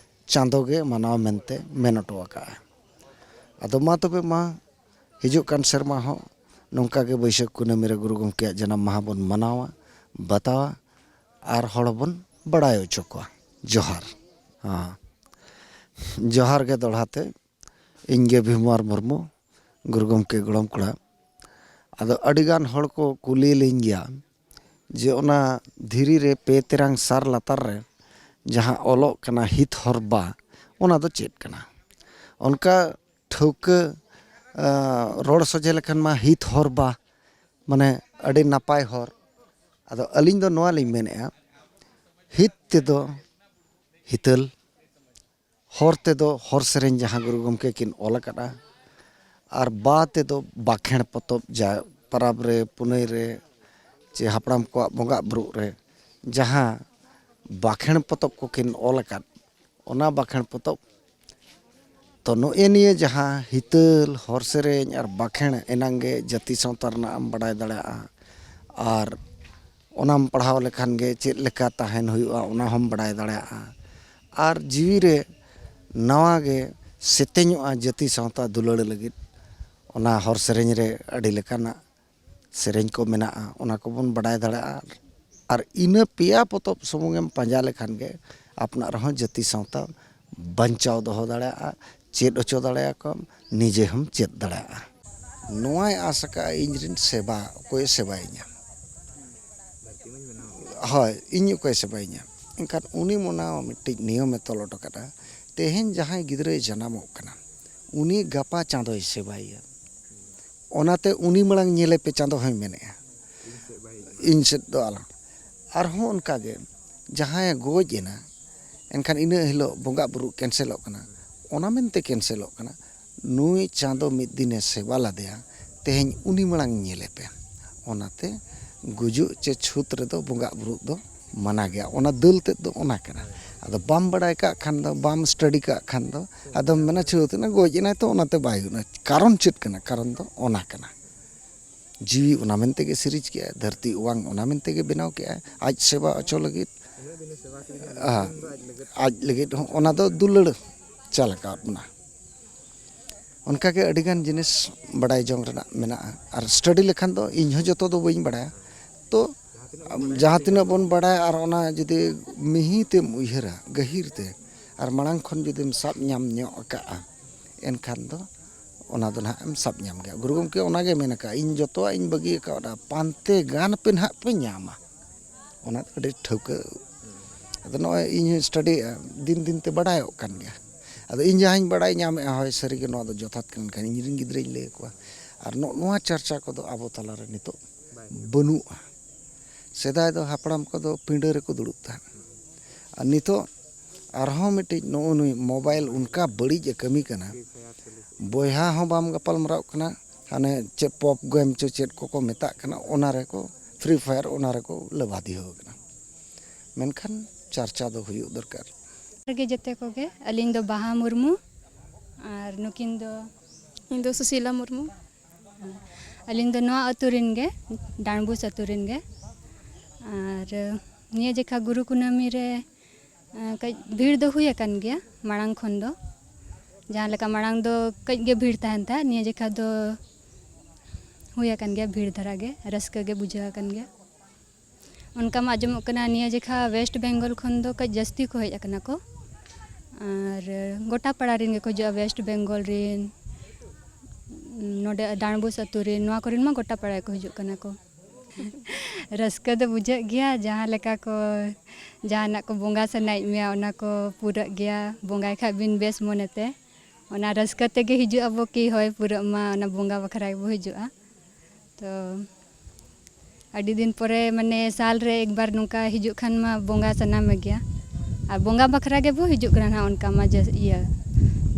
ᱪᱟᱸᱫᱚ ᱜᱮ ᱢᱟᱱᱟᱣ ᱢᱮᱱᱛᱮ ᱢᱮᱱ ᱦᱚᱴᱚ ᱟᱠᱟᱜᱼᱟ᱾ ᱟᱫᱚ ᱢᱟ ᱛᱚᱵᱮ ᱢᱟ ᱦᱤᱡᱩᱜ ᱠᱟᱱ ᱥᱮᱨᱢᱟ ᱦᱚᱸ ᱱᱚᱝᱠᱟ ᱜᱮ ᱵᱟᱹᱭᱥᱟᱹᱠᱷ ᱠᱩᱱᱟᱹᱢᱤ ᱨᱮ ᱜᱩᱨᱩ ᱜᱚᱢᱠᱮᱭᱟᱜ ᱡᱟᱱᱟᱢ ᱢᱟᱦᱟ ᱵᱚᱱ ᱢᱟᱱᱟᱣᱟ, ᱵᱟᱛᱟᱣᱟ ᱟᱨ ᱦᱚᱲ ᱵᱚᱱ ᱵᱟᱲᱟᱭ ᱦᱚᱪᱚ ᱠᱚᱣᱟ᱾ ᱡᱚᱦᱟᱨ᱾ ᱦᱮᱸ᱾ ᱡᱚᱦᱟᱨ ᱜᱮ ᱫᱚᱦᱲᱟ ᱛᱮ᱾ ᱤᱧ ᱜᱮ ᱵᱷᱤᱢᱣᱟᱨ ᱢᱩᱨᱢᱩ, ᱜᱩᱨᱩ ᱜᱚᱢᱠᱮ ᱜᱚᱲᱚᱢ ᱠᱚᱲᱟ᱾ ᱟᱫᱚ ᱟᱹᱰᱤ ᱜᱟᱱ ᱦᱚᱲ ᱠᱚ ᱠᱩᱞᱤ ᱞᱤᱧ ᱜᱮᱭᱟ ᱡᱮ ᱚᱱᱟ ᱫᱷᱤᱨᱤ ᱨᱮ ᱯᱮ ᱛᱮᱨᱟᱝ ᱥᱟᱨ ᱞᱟᱛᱟᱨ ᱨᱮ ᱡᱟᱦᱟᱸ ᱚᱞᱚᱜ ᱠᱟᱱᱟ ᱦᱤᱛ ᱦᱚᱨ ᱵᱟ, ᱚᱱᱟ ᱫᱚ ᱪᱮᱫ ᱠᱟᱱᱟ? ᱚᱱᱠᱟ ᱴᱷᱟᱹᱣᱠᱟᱹ, ᱟᱸ, ᱨᱚᱲ ᱥᱚᱡᱷᱮ ᱞᱮᱠᱷᱟᱱ ᱢᱟ ᱦᱤᱛ ᱦᱚᱨ ᱵᱟ, ᱢᱟᱱᱮ ᱟᱹᱰᱤ ᱱᱟᱯᱟᱭ ᱦᱚᱨ᱾ ᱟᱫᱚ ᱟᱹᱞᱤᱧ ᱫᱚ ᱱᱚᱣᱟ ᱞᱤᱧ ᱢᱮᱱᱮᱫᱼᱟ, ᱦᱤᱛ ᱛᱮᱫᱚ ᱦᱤᱛᱟᱹᱞ, ᱦᱚᱨ ᱛᱮᱫᱚ ᱦᱚᱨ ᱥᱮᱨᱮᱧ ᱡᱟᱦᱟᱸ ᱜᱩᱨᱩ ᱜᱚᱢᱠᱮ ᱠᱤᱱ ᱚᱞ ᱟᱠᱟᱫᱼᱟ, ᱟᱨ ᱵᱟ ᱛᱮᱫᱚ ᱵᱟᱠᱷᱮᱬ ᱯᱚᱛᱚᱵ ᱡᱟ ᱯᱟᱨᱟᱵᱽ ᱨᱮ, ᱯᱩᱱᱟᱹᱭ ᱨᱮ, ᱪᱮ ᱦᱟᱯᱲᱟᱢ ᱠᱚᱣᱟᱜ ᱵᱚᱸᱜᱟ ᱵᱩᱨᱩᱜ ᱨᱮ ᱡᱟᱦᱟᱸ ᱵᱟᱠᱷᱮᱬ ᱯᱚᱛᱚᱵ ᱠᱚᱠᱤᱱ ᱚᱞ ᱟᱠᱟᱫ, ᱚᱱᱟ ᱵᱟᱠᱷᱮᱬ ᱯᱚᱛᱚᱵ᱾ ᱛᱚ ᱱᱚᱜᱼᱚᱭ ᱱᱤᱭᱟᱹ ᱡᱟᱦᱟᱸ ᱦᱤᱛᱟᱹᱞ, ᱦᱚᱨ ᱥᱮᱨᱮᱧ ᱟᱨ ᱵᱟᱠᱷᱮᱬ ᱮᱱᱟᱝ ᱜᱮ ᱡᱟᱹᱛᱤ ᱥᱟᱶᱛᱟ ᱨᱮᱱᱟᱜ ᱮᱢ ᱵᱟᱲᱟᱭ ᱫᱟᱲᱮᱭᱟᱜᱼᱟ᱾ ᱟᱨ ᱚᱱᱟᱢ ᱯᱟᱲᱦᱟᱣ ᱞᱮᱠᱷᱟᱱ ᱜᱮ ᱪᱮᱫ ᱞᱮᱠᱟ ᱛᱟᱦᱮᱱ ᱦᱩᱭᱩᱜᱼᱟ, ᱚᱱᱟ ᱦᱚᱸᱢ ᱵᱟᱲᱟᱭ ᱫᱟᱲᱮᱭᱟᱜᱼᱟ᱾ ᱟᱨ ᱡᱤᱣᱤ ᱨᱮ ᱱᱟᱣᱟ ᱜᱮ ᱥᱮᱛᱮᱧᱚᱜᱼᱟ ᱡᱟᱹᱛᱤ ᱥᱟᱶᱛᱟ ᱫᱩᱞᱟᱹᱲ ᱞᱟᱹᱜᱤᱫ᱾ ᱚᱱᱟ ᱦᱚᱨ ᱥᱮᱨᱮᱧ ᱨᱮ ᱟᱹᱰᱤ ᱞᱮᱠᱟᱱᱟᱜ ᱥᱮᱨᱮᱧ ᱠᱚ ᱢᱮᱱᱟᱜᱼᱟ, ᱚᱱᱟ ᱠᱚᱵᱚᱱ ᱵᱟᱰᱟᱭ ᱫᱟᱲᱮᱭᱟᱜᱼᱟ᱾ ᱟᱨ ᱤᱱᱟᱹ ᱯᱮᱭᱟ ᱯᱚᱛᱚᱵ ᱥᱩᱢᱩᱝ ᱮᱢ ᱯᱟᱸᱡᱟ ᱞᱮᱠᱷᱟᱱ ᱜᱮ ᱟᱯᱱᱟᱨ ᱦᱚᱸ ᱡᱟᱹᱛᱤ ᱥᱟᱶᱛᱟ ᱵᱟᱧᱪᱟᱣ ᱫᱚᱦᱚ ᱫᱟᱲᱮᱭᱟᱜᱼᱟ, ᱪᱮᱫ ᱦᱚᱪᱚ ᱫᱟᱲᱮᱭᱟᱠᱚᱣᱟᱢ, ᱱᱤᱡᱮ ᱦᱚᱸᱢ ᱪᱮᱫ ᱫᱟᱲᱮᱭᱟᱜᱼᱟ᱾ ᱱᱚᱣᱟᱭ ᱟᱥ ᱟᱠᱟᱫᱼᱟ ᱤᱧ ᱨᱮᱱ ᱥᱮᱵᱟ, ᱚᱠᱚᱭᱮ ᱥᱮᱵᱟᱭᱤᱧᱟ? ᱦᱳᱭ, ᱤᱧ ᱚᱠᱚᱭᱮ ᱥᱮᱵᱟᱭᱤᱧᱟ? ᱮᱱᱠᱷᱟᱱ ᱩᱱᱤ ᱢᱚᱱᱟ ᱢᱤᱫᱴᱤᱡ ᱱᱤᱭᱚᱢᱮ ᱛᱚᱞ ᱦᱚᱴᱚ ᱠᱟᱫᱟ, ᱛᱮᱦᱮᱧ ᱡᱟᱦᱟᱸᱭ ᱜᱤᱫᱽᱨᱟᱹᱭ ᱡᱟᱱᱟᱢᱚᱜ ᱠᱟᱱᱟ, ᱩᱱᱤ ᱜᱟᱯᱟ ᱪᱟᱸᱫᱚᱭ ᱥᱮᱵᱟᱭᱮᱭᱟ᱾ ᱚᱱᱟᱛᱮ ᱩᱱᱤ ᱢᱟᱲᱟᱝ ᱧᱮᱞᱮ ᱯᱮ, ᱪᱟᱸᱫᱚ ᱦᱚᱸᱭ ᱢᱮᱱᱮᱜᱼᱟ, ᱤᱧ ᱥᱮᱫ ᱫᱚ ᱟᱞᱚ᱾ ᱟᱨᱦᱚᱸ ᱚᱱᱠᱟᱜᱮ ᱡᱟᱦᱟᱸᱭᱮ ᱜᱚᱡ ᱮᱱᱟ, ᱮᱱᱠᱷᱟᱱ ᱤᱱᱟᱹ ᱦᱤᱞᱳᱜ ᱵᱚᱸᱜᱟ ᱵᱩᱨᱩ ᱠᱮᱱᱥᱮᱞᱚᱜ ᱠᱟᱱᱟ᱾ ᱚᱱᱟ ᱢᱮᱱᱛᱮ ᱠᱮᱱᱥᱮᱞᱚᱜ ᱠᱟᱱᱟ, ᱱᱩᱭ ᱪᱟᱸᱫᱚ ᱢᱤᱫ ᱫᱤᱱᱮ ᱥᱮᱵᱟ ᱞᱮᱫᱮᱭᱟ, ᱛᱮᱦᱮᱧ ᱩᱱᱤ ᱢᱟᱲᱟᱝ ᱧᱮᱞᱮ ᱯᱮ᱾ ᱚᱱᱟᱛᱮ ᱜᱩᱡᱩᱜ ᱪᱮ ᱪᱷᱩᱛ ᱨᱮᱫᱚ ᱵᱚᱸᱜᱟ ᱵᱩᱨᱩ ᱫᱚ ᱢᱟᱱᱟ ᱜᱮᱭᱟ᱾ ᱚᱱᱟ ᱫᱟᱹᱞ ᱛᱮᱫ ᱫᱚ ᱚᱱᱟ ᱠᱟᱱᱟ᱾ ᱟᱫᱚ ᱵᱟᱢ ᱵᱟᱲᱟᱭ ᱠᱟᱜ ᱠᱷᱟᱱ ᱫᱚ, ᱵᱟᱢ ᱥᱴᱟᱰᱤ ᱠᱟᱜ ᱠᱷᱟᱱ ᱫᱚ, ᱟᱫᱚᱢ ᱢᱮᱱᱟ ᱪᱷᱩᱛ ᱮᱱᱟ, ᱜᱚᱡ ᱮᱱᱟᱭ, ᱛᱚ ᱚᱱᱟᱛᱮ ᱵᱟᱭ ᱦᱩᱭᱩᱜᱼᱟ᱾ ᱠᱟᱨᱚᱱ ᱪᱮᱫ ᱠᱟᱱᱟ? ᱠᱟᱨᱚᱱ ᱫᱚ ᱚᱱᱟ ᱠᱟᱱᱟ᱾ ᱡᱤᱣᱤ ᱚᱱᱟ ᱢᱮᱱᱛᱮ ᱜᱮ ᱥᱤᱨᱤᱡᱽ ᱠᱮᱜᱼᱟᱭ, ᱫᱷᱟᱹᱨᱛᱤ ᱚᱣᱟᱝ ᱚᱱᱟ ᱢᱮᱱᱛᱮ ᱜᱮ ᱵᱮᱱᱟᱣ ᱠᱮᱜᱼᱟᱭ, ᱟᱡ ᱥᱮᱵᱟ ᱦᱚᱪᱚ ᱞᱟᱹᱜᱤᱫ᱾ ᱦᱮᱸ, ᱟᱡ ᱞᱟᱹᱜᱤᱫ ᱦᱚᱸ ᱚᱱᱟ ᱫᱚ ᱫᱩᱞᱟᱹᱲ ᱪᱟᱞ ᱟᱠᱟᱫ ᱵᱚᱱᱟ᱾ ᱚᱱᱠᱟᱜᱮ ᱟᱹᱰᱤᱜᱟᱱ ᱡᱤᱱᱤᱥ ᱵᱟᱰᱟᱭ ᱡᱚᱝ ᱨᱮᱱᱟᱜ ᱢᱮᱱᱟᱜᱼᱟ, ᱟᱨ ᱥᱴᱟᱰᱤ ᱞᱮᱠᱷᱟᱱ ᱫᱚ ᱤᱧ ᱦᱚᱸ ᱡᱚᱛᱚ ᱫᱚ ᱵᱟᱹᱧ ᱵᱟᱰᱟᱭᱟ᱾ ᱛᱚ ᱡᱟᱦᱟᱸ ᱛᱤᱱᱟᱹᱜ ᱵᱚᱱ ᱵᱟᱰᱟᱭᱟ, ᱟᱨ ᱚᱱᱟ ᱡᱩᱫᱤ ᱢᱤᱦᱤᱛᱮᱢ ᱩᱭᱦᱟᱹᱨᱟ ᱜᱟᱹᱦᱤᱨ ᱛᱮ, ᱟᱨ ᱢᱟᱲᱟᱝ ᱠᱷᱚᱱ ᱡᱩᱫᱤᱢ ᱥᱟᱵ ᱧᱟᱢ ᱧᱚᱜ ᱟᱠᱟᱫᱼᱟ, ᱮᱱᱠᱷᱟᱱ ᱫᱚ ᱚᱱᱟ ᱫᱚ ᱱᱟᱦᱟᱜ ᱮᱢ ᱥᱟᱵ ᱧᱟᱢ ᱜᱮᱭᱟ᱾ ᱜᱩᱨᱩ ᱜᱚᱢᱠᱮ ᱚᱱᱟᱜᱮ ᱢᱮᱱ ᱟᱠᱟᱫᱼᱟ, "ᱤᱧ ᱡᱚᱛᱚᱣᱟᱜ ᱤᱧ ᱵᱟᱹᱜᱤ ᱟᱠᱟᱫᱼᱟ, ᱯᱟᱱᱛᱮ ᱜᱟᱱ ᱯᱮ ᱱᱟᱦᱟᱜ ᱯᱮ ᱧᱟᱢᱟ᱾" ᱚᱱᱟ ᱫᱚ ᱟᱹᱰᱤ ᱴᱷᱟᱹᱣᱠᱟᱹ᱾ ᱟᱫᱚ ᱱᱚᱜᱼᱚᱭ ᱤᱧ ᱦᱚᱸᱧ ᱥᱴᱟᱰᱤᱭᱮᱫᱼᱟ, ᱫᱤᱱ ᱫᱤᱱ ᱛᱮ ᱵᱟᱰᱟᱭᱚᱜ ᱠᱟᱱ ᱜᱮᱭᱟ᱾ ᱟᱫᱚ ᱤᱧ ᱡᱟᱦᱟᱸᱧ ᱵᱟᱰᱟᱭ ᱧᱟᱢᱮᱫᱼᱟ, ᱦᱳᱭ ᱥᱟᱹᱨᱤᱜᱮ ᱱᱚᱣᱟ ᱫᱚ ᱡᱚᱛᱷᱟᱛ ᱠᱟᱱ ᱠᱷᱟᱱ ᱤᱧ ᱨᱮᱱ ᱜᱤᱫᱽᱨᱟᱹᱧ ᱞᱟᱹᱭ ᱟᱠᱚᱣᱟ᱾ ᱟᱨ ᱱᱚᱜᱼᱚ ᱱᱚᱣᱟ ᱪᱟᱨᱪᱟ ᱠᱚᱫᱚ ᱟᱵᱚ ᱛᱟᱞᱟᱨᱮ ᱱᱤᱛᱚᱜ ᱵᱟᱹᱱᱩᱜᱼᱟ᱾ ᱥᱮᱫᱟᱭ ᱫᱚ ᱦᱟᱯᱲᱟᱢ ᱠᱚᱫᱚ ᱯᱤᱸᱰᱟᱹ ᱨᱮᱠᱚ ᱫᱩᱲᱩᱵ ᱛᱟᱦᱮᱸᱫ᱾ ᱟᱨ ᱱᱤᱛᱚᱜ ᱟᱨᱦᱚᱸ ᱢᱤᱫᱴᱤᱡ ᱱᱚᱜᱼᱚ ᱱᱩᱭ ᱢᱳᱵᱟᱭᱤᱞ ᱚᱱᱠᱟ ᱵᱟᱹᱲᱤᱡ ᱮ ᱠᱟᱹᱢᱤ ᱠᱟᱱᱟ, ᱵᱚᱭᱦᱟ ᱦᱚᱸ ᱵᱟᱢ ᱜᱟᱯᱟᱞ ᱢᱟᱨᱟᱣ ᱠᱟᱱᱟ, ᱦᱟᱱᱮ ᱪᱮᱫ ᱯᱚᱯ ᱜᱮᱢ ᱪᱚ ᱪᱮᱫ ᱠᱚᱠᱚ ᱢᱮᱛᱟᱜ ᱠᱟᱱᱟ, ᱚᱱᱟ ᱨᱮᱠᱚ, ᱯᱷᱨᱤ ᱯᱷᱟᱭᱟᱨ, ᱚᱱᱟ ᱨᱮᱠᱚ ᱞᱟᱵᱟᱫᱤᱭᱟᱹ ᱠᱟᱱᱟ᱾ ᱢᱮᱱᱠᱷᱟᱱ ᱪᱟᱨᱪᱟ ᱫᱚ ᱦᱩᱭᱩᱜ ᱫᱚᱨᱠᱟᱨ᱾ ᱨᱮᱜᱮ ᱡᱮᱛᱮ ᱠᱚᱜᱮ, ᱟᱹᱞᱤᱧ ᱫᱚ ᱵᱟᱦᱟ ᱢᱩᱨᱢᱩ, ᱟᱨ ᱱᱩᱠᱤᱱ ᱫᱚ? ᱤᱧ ᱫᱚ ᱥᱩᱥᱤᱞᱟ ᱢᱩᱨᱢᱩ᱾ ᱟᱹᱞᱤᱧ ᱫᱚ ᱱᱚᱣᱟ ᱟᱹᱛᱩ ᱨᱮᱱ ᱜᱮ, ᱰᱟᱸᱰᱵᱩᱥ ᱟᱹᱛᱩ ᱨᱮᱱ ᱜᱮ᱾ ᱟᱨ ᱱᱤᱭᱟᱹ ᱡᱮᱠᱷᱟ ᱜᱩᱨᱩ ᱠᱩᱱᱟᱹᱢᱤ ᱨᱮ, ᱮᱸ, ᱠᱟᱹᱡ ᱵᱷᱤᱲ ᱫᱚ ᱦᱩᱭ ᱟᱠᱟᱱ ᱜᱮᱭᱟ ᱢᱟᱲᱟᱝ ᱠᱷᱚᱱ ᱫᱚ᱾ ᱡᱟᱦᱟᱸ ᱞᱮᱠᱟ ᱢᱟᱲᱟᱝ ᱫᱚ ᱠᱟᱹᱡ ᱜᱮ ᱵᱷᱤᱲ ᱛᱟᱦᱮᱱ ᱛᱟᱦᱮᱸᱫ, ᱱᱤᱭᱟᱹ ᱡᱮᱠᱷᱟ ᱫᱚ ᱦᱩᱭ ᱟᱠᱟᱱ ᱜᱮᱭᱟ ᱵᱷᱤᱲ ᱫᱷᱟᱨᱟ ᱜᱮ, ᱨᱟᱹᱥᱠᱟᱹ ᱜᱮ ᱵᱩᱡᱷᱟᱹᱣ ᱟᱠᱟᱱ ᱜᱮᱭᱟ᱾ ᱚᱱᱠᱟ ᱢᱟ ᱟᱸᱡᱚᱢᱚᱜ ᱠᱟᱱᱟ ᱱᱤᱭᱟᱹ ᱡᱮᱠᱷᱟ ᱣᱮᱥᱴ ᱵᱮᱝᱜᱚᱞ ᱠᱷᱚᱱ ᱫᱚ ᱠᱟᱹᱡ ᱡᱟᱹᱥᱛᱤ ᱠᱚ ᱦᱮᱡ ᱟᱠᱟᱱᱟ ᱠᱚ᱾ ᱟᱨ ᱜᱚᱴᱟ ᱯᱟᱲᱟ ᱨᱮᱱ ᱜᱮᱠᱚ ᱦᱤᱡᱩᱜᱼᱟ, ᱣᱮᱥᱴ ᱵᱮᱝᱜᱚᱞ ᱨᱮᱱ, ᱱᱚᱰᱮ ᱰᱟᱸᱰᱵᱩᱥ ᱟᱹᱛᱩ ᱨᱮᱱ, ᱱᱚᱣᱟ ᱠᱚᱨᱮᱱ ᱢᱟ ᱜᱚᱴᱟ ᱯᱟᱲᱟ ᱜᱮᱠᱚ ᱦᱤᱡᱩᱜ ᱠᱟᱱᱟ ᱠᱚ᱾ ᱨᱟᱹᱥᱠᱟᱹ ᱫᱚ ᱵᱩᱡᱷᱟᱹᱜ ᱜᱮᱭᱟ, ᱡᱟᱦᱟᱸ ᱞᱮᱠᱟ ᱠᱚ, ᱡᱟᱦᱟᱱᱟᱜ ᱠᱚ ᱵᱚᱸᱜᱟ ᱥᱟᱱᱟᱭᱮᱫ ᱢᱮᱭᱟ, ᱚᱱᱟ ᱠᱚ ᱯᱩᱨᱟᱹᱜ ᱜᱮᱭᱟ, ᱵᱚᱸᱜᱟᱭ ᱠᱷᱟᱡ ᱵᱤᱱ ᱵᱮᱥ ᱢᱚᱱᱮᱛᱮ᱾ ᱚᱱᱟ ᱨᱟᱹᱥᱠᱟᱹ ᱛᱮᱜᱮ ᱦᱤᱡᱩᱜ ᱟᱵᱚ ᱠᱤ ᱦᱚᱭ ᱯᱩᱨᱟᱹᱜ ᱢᱟ, ᱚᱱᱟ ᱵᱚᱸᱜᱟ ᱵᱟᱠᱷᱨᱟ ᱜᱮᱵᱚ ᱦᱤᱡᱩᱜᱼᱟ᱾ ᱛᱚ ᱟᱹᱰᱤ ᱫᱤᱱ ᱯᱚᱨᱮ, ᱢᱟᱱᱮ, ᱥᱟᱞ ᱨᱮ ᱮᱠᱵᱟᱨ ᱱᱚᱝᱠᱟ ᱦᱤᱡᱩᱜ ᱠᱷᱟᱱ ᱢᱟ ᱵᱚᱸᱜᱟ ᱥᱟᱱᱟ ᱢᱮ ᱜᱮᱭᱟ, ᱟᱨ ᱵᱚᱸᱜᱟ ᱵᱟᱠᱷᱨᱟ ᱜᱮᱵᱚ ᱦᱤᱡᱩᱜ ᱠᱟᱱᱟ ᱱᱟᱦᱟᱜ, ᱚᱱᱠᱟ ᱢᱟ ᱡᱟᱹᱥ-, ᱤᱭᱟᱹ᱾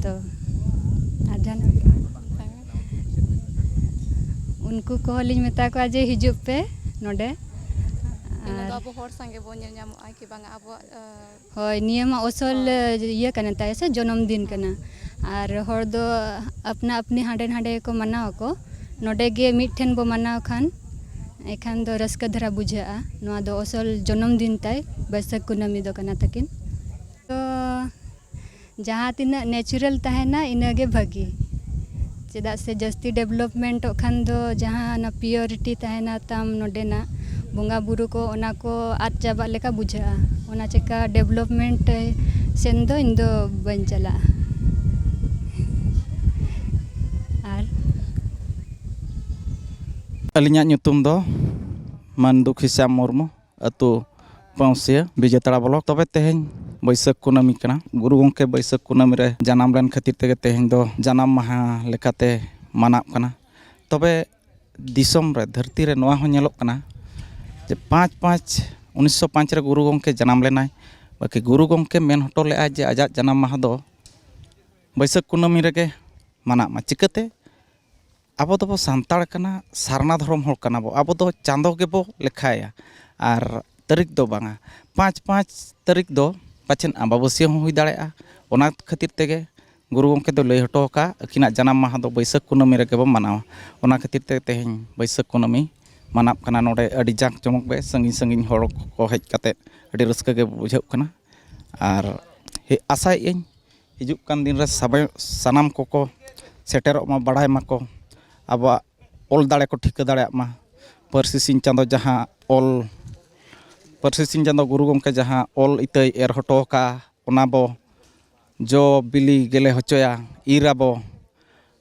ᱛᱚ ᱟᱨ ᱡᱟᱦᱟᱱᱟᱜ? ᱩᱱᱠᱩ ᱠᱚᱦᱚᱸ ᱞᱤᱧ ᱢᱮᱛᱟ ᱠᱚᱣᱟ ᱡᱮ ᱦᱤᱡᱩᱜ ᱯᱮ ᱱᱚᱰᱮ᱾ ᱤᱱᱟᱹ ᱫᱚ ᱟᱨ ᱟᱵᱚ ᱦᱚᱲ ᱥᱟᱸᱜᱮ ᱵᱚᱱ ᱧᱮᱞ ᱧᱟᱢᱚᱜᱼᱟ ᱠᱤ ᱵᱟᱝᱟ ᱟᱵᱚᱣᱟᱜ, ᱟᱸ, ᱦᱳᱭ, ᱱᱤᱭᱟᱹ ᱢᱟ ᱚᱥᱚᱞ, ᱦᱳᱭ, ᱤᱭᱟᱹ ᱠᱟᱱᱟ ᱛᱟᱭ ᱥᱮ, ᱡᱚᱱᱚᱢ ᱫᱤᱱ ᱠᱟᱱᱟ᱾ ᱟᱨ ᱦᱚᱲ ᱫᱚ ᱟᱯᱱᱟ ᱟᱯᱱᱤ ᱦᱟᱸᱰᱮ ᱱᱟᱰᱮ ᱠᱚ ᱢᱟᱱᱟᱣ ᱟᱠᱚ, ᱱᱚᱰᱮ ᱜᱮ ᱢᱤᱫ ᱴᱷᱮᱱ ᱵᱚ ᱢᱟᱱᱟᱣ ᱠᱷᱟᱱ ᱮᱱᱠᱷᱟᱱ ᱫᱚ ᱨᱟᱹᱥᱠᱟᱹ ᱫᱷᱟᱨᱟ ᱵᱩᱡᱷᱟᱹᱜᱼᱟ᱾ ᱱᱚᱣᱟ ᱫᱚ ᱚᱥᱚᱞ ᱡᱚᱱᱚᱢ ᱫᱤᱱ ᱛᱟᱭ, ᱵᱟᱹᱭᱥᱟᱹᱠᱷ ᱠᱩᱱᱟᱹᱢᱤ ᱫᱚ ᱠᱟᱱᱟ ᱛᱟᱹᱠᱤᱱ᱾ ᱛᱚ ᱡᱟᱦᱟᱸ ᱛᱤᱱᱟᱹᱜ natural ᱛᱟᱦᱮᱱᱟ, ᱤᱱᱟᱹᱜᱮ ᱵᱷᱟᱹᱜᱤ᱾ ᱪᱮᱫᱟᱜ ᱥᱮ ᱡᱟᱹᱥᱛᱤ developmentᱚᱜ ᱠᱷᱟᱱ ᱫᱚ ᱡᱟᱦᱟᱸ ᱚᱱᱟ purity ᱛᱟᱦᱮᱱᱟ ᱛᱟᱢ ᱱᱚᱰᱮᱱᱟᱜ ᱵᱚᱸᱜᱟ ᱵᱩᱨᱩ ᱠᱚ, ᱚᱱᱟ ᱠᱚ ᱟᱫ ᱪᱟᱵᱟᱜ ᱞᱮᱠᱟ ᱵᱩᱡᱷᱟᱹᱜᱼᱟ᱾ ᱚᱱᱟ ᱪᱮᱠᱟ development ᱥᱮᱱ ᱫᱚ ᱤᱧ ᱫᱚ ᱵᱟᱹᱧ ᱪᱟᱞᱟᱜᱼᱟ᱾ ᱟᱹᱞᱤᱧᱟᱜ ᱧᱩᱛᱩᱢ ᱫᱚ ᱢᱟᱱ ᱫᱩᱠᱷᱤ ᱥᱭᱟᱢ ᱢᱩᱨᱢᱩ, ᱟᱹᱛᱩ ᱯᱟᱹᱣᱥᱤᱭᱟᱹ, ᱵᱤᱡᱮᱛᱟᱲᱟ ᱵᱞᱚᱠ᱾ ᱛᱚᱵᱮ ᱛᱮᱦᱮᱧ ᱵᱟᱹᱭᱥᱟᱹᱠᱷ ᱠᱩᱱᱟᱹᱢᱤ ᱠᱟᱱᱟ᱾ ᱜᱩᱨᱩ ᱜᱚᱢᱠᱮ ᱵᱟᱹᱭᱥᱟᱹᱠᱷ ᱠᱩᱱᱟᱹᱢᱤ ᱨᱮ ᱡᱟᱱᱟᱢ ᱞᱮᱱ ᱠᱷᱟᱹᱛᱤᱨ ᱛᱮᱜᱮ ᱛᱮᱦᱮᱧ ᱫᱚ ᱡᱟᱱᱟᱢ ᱢᱟᱦᱟ ᱞᱮᱠᱟᱛᱮ ᱢᱟᱱᱟᱜ ᱠᱟᱱᱟ᱾ ᱛᱚᱵᱮ ᱫᱤᱥᱚᱢ ᱨᱮ, ᱫᱷᱟᱹᱨᱛᱤ ᱨᱮ ᱱᱚᱣᱟ ᱦᱚᱸ ᱧᱮᱞᱚᱜ ᱠᱟᱱᱟ ᱡᱮ ᱯᱟᱸᱪ ᱯᱟᱸᱪ ᱩᱱᱤᱥᱥᱚ ᱯᱟᱸᱪ ᱨᱮ ᱜᱩᱨᱩ ᱜᱚᱢᱠᱮ ᱡᱟᱱᱟᱢ ᱞᱮᱱᱟᱭ᱾ ᱵᱟᱹᱠᱤ ᱜᱩᱨᱩ ᱜᱚᱢᱠᱮ ᱢᱮᱱ ᱦᱚᱴᱚ ᱞᱮᱫᱼᱟᱭ ᱡᱮ ᱟᱡᱟᱜ ᱡᱟᱱᱟᱢ ᱢᱟᱦᱟ ᱫᱚ ᱵᱟᱹᱭᱥᱟᱹᱠᱷ ᱠᱩᱱᱟᱹᱢᱤ ᱨᱮᱜᱮ ᱢᱟᱱᱟᱜ ᱢᱟ᱾ ᱪᱤᱠᱟᱹᱛᱮ? ᱟᱵᱚ ᱫᱚᱵᱚ ᱥᱟᱱᱛᱟᱲ ᱠᱟᱱᱟ, ᱥᱟᱨᱱᱟ ᱫᱷᱚᱨᱚᱢ ᱦᱚᱲ ᱠᱟᱱᱟ ᱵᱚ, ᱟᱵᱚ ᱫᱚ ᱪᱟᱸᱫᱚ ᱜᱮᱵᱚ ᱞᱮᱠᱷᱟᱭᱟ ᱟᱨ ᱛᱟᱹᱨᱤᱠᱷ ᱫᱚ ᱵᱟᱝᱟ᱾ ᱯᱟᱸᱪ ᱯᱟᱸᱪ ᱛᱟᱹᱨᱤᱠᱷ ᱫᱚ ᱯᱟᱪᱷᱮᱱ ᱟᱢᱵᱟᱵᱟᱹᱥᱭᱟᱹ ᱦᱚᱸ ᱦᱩᱭ ᱫᱟᱲᱮᱭᱟᱜᱼᱟ᱾ ᱚᱱᱟ ᱠᱷᱟᱹᱛᱤᱨ ᱛᱮᱜᱮ ᱜᱩᱨᱩ ᱜᱚᱢᱠᱮ ᱫᱚ ᱞᱟᱹᱭ ᱦᱚᱴᱚ ᱟᱠᱟᱫ, ᱟᱹᱠᱤᱱᱟᱜ ᱡᱟᱱᱟᱢ ᱢᱟᱦᱟ ᱫᱚ ᱵᱟᱹᱭᱥᱟᱹᱠᱷ ᱠᱩᱱᱟᱹᱢᱤ ᱨᱮᱜᱮ ᱵᱚ ᱢᱟᱱᱟᱣᱟ᱾ ᱚᱱᱟ ᱠᱷᱟᱹᱛᱤᱨ ᱛᱮ ᱛᱮᱦᱮᱧ ᱵᱟᱹᱭᱥᱟᱹᱠᱷ ᱠᱩᱱᱟᱹᱢᱤ ᱢᱟᱱᱟᱜ ᱠᱟᱱᱟ᱾ ᱱᱚᱰᱮ ᱟᱹᱰᱤ ᱡᱟᱸᱠ ᱡᱚᱢᱚᱠ ᱜᱮ ᱥᱟᱺᱜᱤᱧ ᱥᱟᱺᱜᱤᱧ ᱦᱚᱲ ᱠᱚ ᱦᱮᱡ ᱠᱟᱛᱮ ᱟᱹᱰᱤ ᱨᱟᱹᱥᱠᱟᱹ ᱜᱮ ᱵᱩᱡᱷᱟᱹᱜ ᱠᱟᱱᱟ᱾ ᱟᱨ ᱦᱮ-, ᱟᱥᱟᱭᱮᱫ ᱟᱹᱧ ᱦᱤᱡᱩᱜ ᱠᱟᱱ ᱫᱤᱱ ᱨᱮ ᱥᱟᱵᱮ-, ᱥᱟᱱᱟᱢ ᱠᱚᱠᱚ ᱥᱮᱴᱮᱨᱚᱜ ᱢᱟ, ᱵᱟᱲᱟᱭ ᱢᱟᱠᱚ, ᱟᱵᱚᱣᱟᱜ ᱚᱞ ᱫᱟᱲᱮ ᱠᱚ ᱴᱷᱤᱠᱟᱹ ᱫᱟᱲᱮᱭᱟᱜ ᱢᱟ᱾ ᱯᱟᱹᱨᱥᱤ ᱥᱤᱧ ᱪᱟᱸᱫᱚ ᱡᱟᱦᱟᱸ ᱚᱞ, ᱯᱟᱹᱨᱥᱤ ᱥᱤᱧ ᱪᱟᱸᱫᱚ ᱜᱩᱨᱩ ᱜᱚᱢᱠᱮ ᱡᱟᱦᱟᱸ ᱚᱞ ᱤᱛᱟᱹᱭ ᱮᱨ ᱦᱚᱴᱚ ᱟᱠᱟᱫᱼᱟ, ᱚᱱᱟ ᱵᱚ ᱡᱚ ᱵᱤᱞᱤ ᱜᱮᱞᱮ ᱦᱚᱪᱚᱭᱟ, ᱤᱨ ᱟᱵᱚ,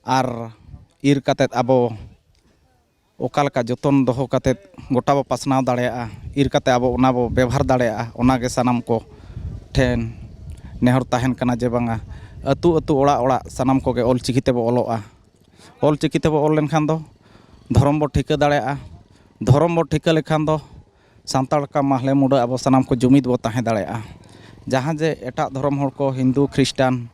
ᱟᱨ ᱤᱨ ᱠᱟᱛᱮᱫ ᱟᱵᱚ ᱚᱠᱟ ᱞᱮᱠᱟ ᱡᱚᱛᱚᱱ ᱫᱚᱦᱚ ᱠᱟᱛᱮᱫ ᱜᱚᱴᱟ ᱵᱚ ᱯᱟᱥᱱᱟᱣ ᱫᱟᱲᱮᱭᱟᱜᱼᱟ, ᱤᱨ ᱠᱟᱛᱮᱫ ᱟᱵᱚ ᱚᱱᱟ ᱵᱚ ᱵᱮᱵᱷᱟᱨ ᱫᱟᱲᱮᱭᱟᱜᱼᱟ, ᱚᱱᱟ ᱜᱮ ᱥᱟᱱᱟᱢ ᱠᱚ ᱴᱷᱮᱱ ᱱᱮᱦᱚᱨ ᱛᱟᱦᱮᱱ ᱠᱟᱱᱟ ᱡᱮ ᱵᱟᱝᱟ, ᱟᱹᱛᱩ ᱟᱹᱛᱩ, ᱚᱲᱟᱜ ᱚᱲᱟᱜ ᱥᱟᱱᱟᱢ ᱠᱚᱜᱮ ᱚᱞ ᱪᱤᱠᱤ ᱛᱮᱵᱚ ᱚᱞᱚᱜᱼᱟ᱾ ᱚᱞ ᱪᱤᱠᱤ ᱛᱮᱵᱚ ᱚᱞ ᱞᱮᱱᱠᱷᱟᱱ ᱫᱚ ᱫᱷᱚᱨᱚᱢ ᱵᱚ ᱴᱷᱤᱠᱟᱹ ᱫᱟᱲᱮᱭᱟᱜᱼᱟ᱾ ᱫᱷᱚᱨᱚᱢ ᱵᱚ ᱴᱷᱤᱠᱟᱹ ᱞᱮᱠᱷᱟᱱ ᱫᱚ ᱥᱟᱱᱛᱟᱲ ᱠᱟ ᱢᱟᱦᱞᱮ ᱢᱩᱰᱟᱹ ᱟᱵᱚ ᱥᱟᱱᱟᱢ ᱠᱚ ᱡᱩᱢᱤᱫ ᱵᱚ ᱛᱟᱦᱮᱸ ᱫᱟᱲᱮᱭᱟᱜᱼᱟ᱾ ᱡᱟᱦᱟᱸ ᱡᱮ ᱮᱴᱟᱜ ᱫᱷᱚᱨᱚᱢ ᱦᱚᱲ ᱠᱚ, ᱦᱤᱱᱫᱩ, ᱠᱷᱨᱤᱥᱴᱟᱱ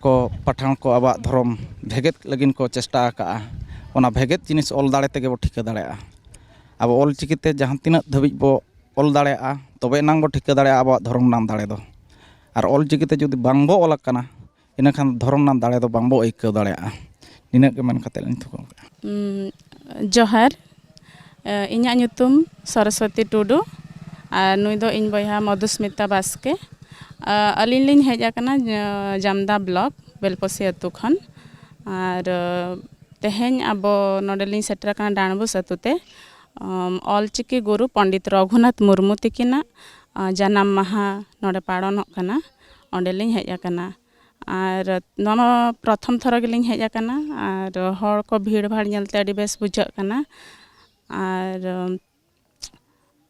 ᱠᱚ, ᱯᱟᱴᱷᱟᱱ ᱠᱚ ᱟᱵᱚᱣᱟᱜ ᱫᱷᱚᱨᱚᱢ ᱵᱷᱮᱜᱮᱫ ᱞᱟᱹᱜᱤᱫ ᱠᱚ ᱪᱮᱥᱴᱟ ᱟᱠᱟᱜᱼᱟ, ᱚᱱᱟ ᱵᱷᱮᱜᱮᱫ ᱡᱤᱱᱤᱥ ᱚᱞ ᱫᱟᱲᱮ ᱛᱮᱜᱮ ᱵᱚ ᱴᱷᱤᱠᱟᱹ ᱫᱟᱲᱮᱭᱟᱜᱼᱟ᱾ ᱟᱵᱚ ᱚᱞ ᱪᱤᱠᱤ ᱛᱮ ᱡᱟᱦᱟᱸ ᱛᱤᱱᱟᱹᱜ ᱫᱷᱟᱹᱵᱤᱡ ᱵᱚ ᱚᱞ ᱫᱟᱲᱮᱭᱟᱜᱼᱟ, ᱛᱚᱵᱮ ᱮᱱᱟᱝ ᱵᱚ ᱴᱷᱤᱠᱟᱹ ᱫᱟᱲᱮᱭᱟᱜᱼᱟ ᱟᱵᱚᱣᱟᱜ ᱫᱷᱚᱨᱚᱢ ᱨᱮᱱᱟᱜ ᱫᱟᱲᱮ ᱫᱚ᱾ ᱟᱨ ᱚᱞ ᱪᱤᱠᱤ ᱛᱮ ᱡᱩᱫᱤ ᱵᱟᱝ ᱵᱚ ᱚᱞ ᱟᱠᱟᱱᱟ, ᱤᱱᱟᱹᱠᱷᱟᱱ ᱫᱷᱚᱨᱚᱢ ᱨᱮᱱᱟᱜ ᱫᱟᱲᱮ ᱫᱚ ᱵᱟᱝ ᱵᱚ ᱟᱹᱭᱠᱟᱹᱣ ᱫᱟᱲᱮᱭᱟᱜᱼᱟ᱾ ᱱᱤᱱᱟᱹᱜ ᱜᱮ ᱢᱮᱱ ᱠᱟᱛᱮ ᱞᱤᱧ ᱛᱷᱩᱠᱟᱹᱢ ᱠᱟᱜᱼᱟ᱾ ᱩᱢ, ᱡᱚᱦᱟᱨ᱾ ᱮ, ᱤᱧᱟᱹᱜ ᱧᱩᱛᱩᱢ ᱥᱚᱨᱚᱥᱣᱚᱛᱤ ᱴᱩᱰᱩ ᱟᱨ ᱱᱩᱭ ᱫᱚ ᱤᱧ ᱵᱚᱭᱦᱟ ᱢᱚᱫᱷᱩᱥᱢᱤᱛᱟ ᱵᱟᱥᱠᱮ᱾ ᱟ, ᱟᱹᱞᱤᱧ ᱞᱤᱧ ᱦᱮᱡ ᱟᱠᱟᱱᱟ, ᱡᱟ-, ᱡᱟᱢᱫᱟ ᱵᱞᱚᱠ ᱵᱮᱞᱯᱚᱥᱤ ᱟᱹᱛᱩ ᱠᱷᱚᱱ᱾ ᱟᱨ, ᱟ, ᱛᱮᱦᱮᱧ ᱟᱵᱚ ᱱᱚᱰᱮ ᱞᱤᱧ ᱥᱮᱴᱮᱨ ᱟᱠᱟᱱᱟ ᱰᱟᱸᱰᱵᱩᱥ ᱟᱹᱛᱩ ᱛᱮ᱾ ᱚᱢ, ᱚᱞᱪᱤᱠᱤ ᱜᱩᱨᱩ ᱯᱚᱱᱰᱤᱛ ᱨᱚᱜᱷᱩᱱᱟᱛᱷ ᱢᱩᱨᱢᱩ ᱛᱤᱠᱤᱱᱟᱜ, ᱟ, ᱡᱟᱱᱟᱢ ᱢᱟᱦᱟ ᱱᱚᱰᱮ ᱯᱟᱲᱚᱱᱚᱜ ᱠᱟᱱᱟ, ᱚᱸᱰᱮ ᱞᱤᱧ ᱦᱮᱡ ᱟᱠᱟᱱᱟ᱾ ᱟᱨ ᱱᱚᱣᱟ ᱢᱟ ᱯᱨᱚᱛᱷᱚᱢ ᱛᱷᱚᱨᱚ ᱜᱮᱞᱤᱧ ᱦᱮᱡ ᱟᱠᱟᱱᱟ, ᱟᱨ ᱦᱚᱲ ᱠᱚ ᱵᱷᱤᱲ ᱵᱷᱟᱲ ᱧᱮᱞᱛᱮ ᱟᱹᱰᱤ ᱵᱮᱥ ᱵᱩᱡᱷᱟᱹᱜ ᱠᱟᱱᱟ᱾ ᱟᱨ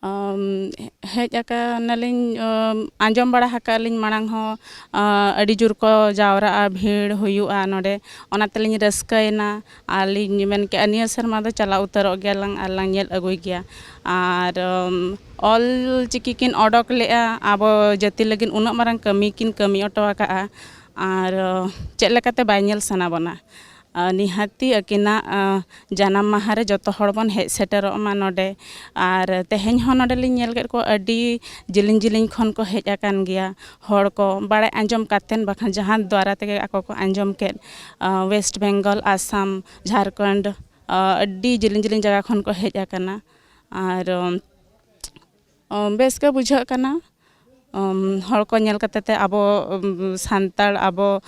ᱟᱢ, ᱦᱮᱡ ᱟᱠᱟᱱᱟᱞᱤᱧ, ᱟᱢ, ᱟᱸᱡᱚᱢ ᱵᱟᱲᱟ ᱟᱠᱟᱫ ᱞᱤᱧ ᱢᱟᱲᱟᱝ ᱦᱚᱸ, ᱟᱹᱰᱤ ᱡᱳᱨ ᱠᱚ ᱡᱟᱣᱨᱟᱜᱼᱟ, ᱵᱷᱤᱲ ᱦᱩᱭᱩᱜᱼᱟ ᱱᱚᱰᱮ, ᱚᱱᱟ ᱛᱮᱞᱤᱧ ᱨᱟᱹᱥᱠᱟᱹᱭᱮᱱᱟ᱾ ᱟᱨ ᱞᱤᱧ ᱢᱮᱱ ᱠᱮᱜᱼᱟ, ᱱᱤᱭᱟᱹ ᱥᱮᱨᱢᱟ ᱫᱚ ᱪᱟᱞᱟᱣ ᱩᱛᱟᱹᱨᱚᱜ ᱜᱮᱭᱟᱞᱟᱝ ᱟᱨ ᱞᱟᱝ ᱧᱮᱞ ᱟᱹᱜᱩᱭ ᱜᱮᱭᱟ᱾ ᱟᱨ ᱟᱢ, ᱚᱞ ᱪᱤᱠᱤ ᱠᱤᱱ ᱚᱰᱚᱠ ᱞᱮᱜᱼᱟ, ᱟᱵᱚ ᱡᱟᱹᱛᱤ ᱞᱟᱹᱜᱤᱫ ᱩᱱᱟᱹᱜ ᱢᱟᱨᱟᱝ ᱠᱟᱹᱢᱤ ᱠᱤᱱ ᱠᱟᱹᱢᱤ ᱦᱚᱴᱚ ᱟᱠᱟᱫᱼᱟ᱾ ᱟᱨ ᱪᱮᱫ ᱞᱮᱠᱟᱛᱮ ᱵᱟᱭ ᱧᱮᱞ ᱥᱟᱱᱟ ᱵᱚᱱᱟ? ᱱᱤᱦᱟᱹᱛᱤ ᱟᱹᱠᱤᱱᱟᱜ ᱡᱟᱱᱟᱢ ᱢᱟᱦᱟ ᱨᱮ ᱡᱚᱛᱚ ᱦᱚᱲ ᱵᱚᱱ ᱦᱮᱡ ᱥᱮᱴᱮᱨᱚᱜ ᱢᱟ ᱱᱚᱰᱮ᱾ ᱟᱨ ᱛᱮᱦᱮᱧ ᱦᱚᱸ ᱱᱚᱰᱮ ᱞᱤᱧ ᱧᱮᱞ ᱠᱮᱫ ᱠᱚᱣᱟ, ᱟᱹᱰᱤ ᱡᱮᱞᱮᱧ ᱡᱮᱞᱮᱧ ᱠᱷᱚᱱ ᱠᱚ ᱦᱮᱡ ᱟᱠᱟᱱ ᱜᱮᱭᱟ ᱦᱚᱲ ᱠᱚ, ᱵᱟᱲᱟᱭ ᱟᱸᱡᱚᱢ ᱠᱟᱛᱮᱱ, ᱵᱟᱠᱷᱟᱱ ᱡᱟᱦᱟᱸ ᱫᱣᱟᱨᱟ ᱛᱮᱜᱮ ᱟᱠᱚ ᱠᱚ ᱟᱸᱡᱚᱢ ᱠᱮᱫ, ᱣᱮᱥᱴ ᱵᱮᱝᱜᱚᱞ, ᱟᱥᱟᱢ, ᱡᱷᱟᱲᱠᱷᱚᱸᱰ, ᱟᱹᱰᱤ ᱡᱮᱞᱮᱧ ᱡᱮᱞᱮᱧ ᱡᱟᱭᱜᱟ ᱠᱷᱚᱱ ᱠᱚ ᱦᱮᱡ ᱟᱠᱟᱱᱟ᱾ ᱟᱨ ᱵᱮᱥ ᱜᱮ ᱵᱩᱡᱷᱟᱹᱜ ᱠᱟᱱᱟ᱾ ᱦᱚᱲ ᱠᱚ ᱧᱮᱞ ᱠᱟᱛᱮ ᱛᱮ ᱟᱵᱚ ᱥᱟᱱᱛᱟᱲ, ᱟᱵᱚ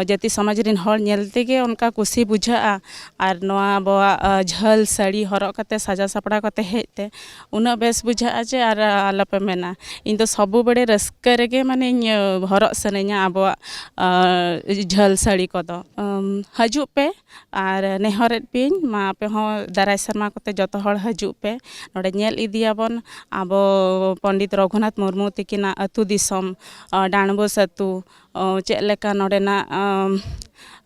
ᱡᱟᱹᱛᱤ ᱥᱚᱢᱟᱡᱽ ᱨᱮᱱ ᱦᱚᱲ ᱧᱮᱞ ᱛᱮᱜᱮ ᱚᱱᱠᱟ ᱠᱩᱥᱤ ᱵᱩᱡᱷᱟᱹᱜᱼᱟ᱾ ᱟᱨ ᱱᱚᱣᱟ ᱟᱵᱚᱣᱟᱜ ᱡᱷᱟᱹᱞ ᱥᱟᱹᱲᱤ ᱦᱚᱨᱚᱜ ᱠᱟᱛᱮ, ᱥᱟᱡᱟᱣ ᱥᱟᱯᱲᱟᱣ ᱠᱟᱛᱮ ᱦᱮᱡ ᱛᱮ ᱩᱱᱟᱹᱜ ᱵᱮᱥ ᱵᱩᱡᱷᱟᱹᱜᱼᱟ ᱡᱮ ᱟᱨ ᱟᱞᱚᱯᱮ ᱢᱮᱱᱟ᱾ ᱤᱧ ᱫᱚ ᱥᱚᱵᱩ ᱵᱮᱲᱮ ᱨᱟᱹᱥᱠᱟᱹ ᱨᱮᱜᱮ ᱢᱟᱱᱮᱧ ᱦᱚᱨᱚᱜ ᱥᱟᱱᱟᱧᱟ ᱟᱵᱚᱣᱟᱜ ᱡᱷᱟᱹᱞ ᱥᱟᱹᱲᱤ ᱠᱚᱫᱚ᱾ ᱦᱤᱡᱩᱜ ᱯᱮ, ᱟᱨ ᱱᱮᱦᱚᱨᱮᱫ ᱯᱮᱭᱟᱹᱧ ᱢᱟ, ᱟᱯᱮ ᱦᱚᱸ ᱫᱟᱨᱟᱭ ᱥᱮᱨᱢᱟ ᱠᱚᱛᱮ ᱡᱚᱛᱚ ᱦᱚᱲ ᱦᱤᱡᱩᱜ ᱯᱮ, ᱱᱚᱰᱮ ᱧᱮᱞ ᱤᱫᱤᱭᱟᱵᱚᱱ ᱟᱵᱚ ᱯᱚᱱᱰᱤᱛ ᱨᱚᱜᱷᱩᱱᱟᱛᱷ ᱢᱩᱨᱢᱩ ᱛᱤᱠᱤᱱᱟᱜ ᱟᱹᱛᱩ ᱫᱤᱥᱚᱢ, ᱰᱟᱸᱰᱵᱳᱥ ᱟᱹᱛᱩ, ᱪᱮᱫ ᱞᱮᱠᱟ ᱱᱚᱰᱮᱱᱟᱜ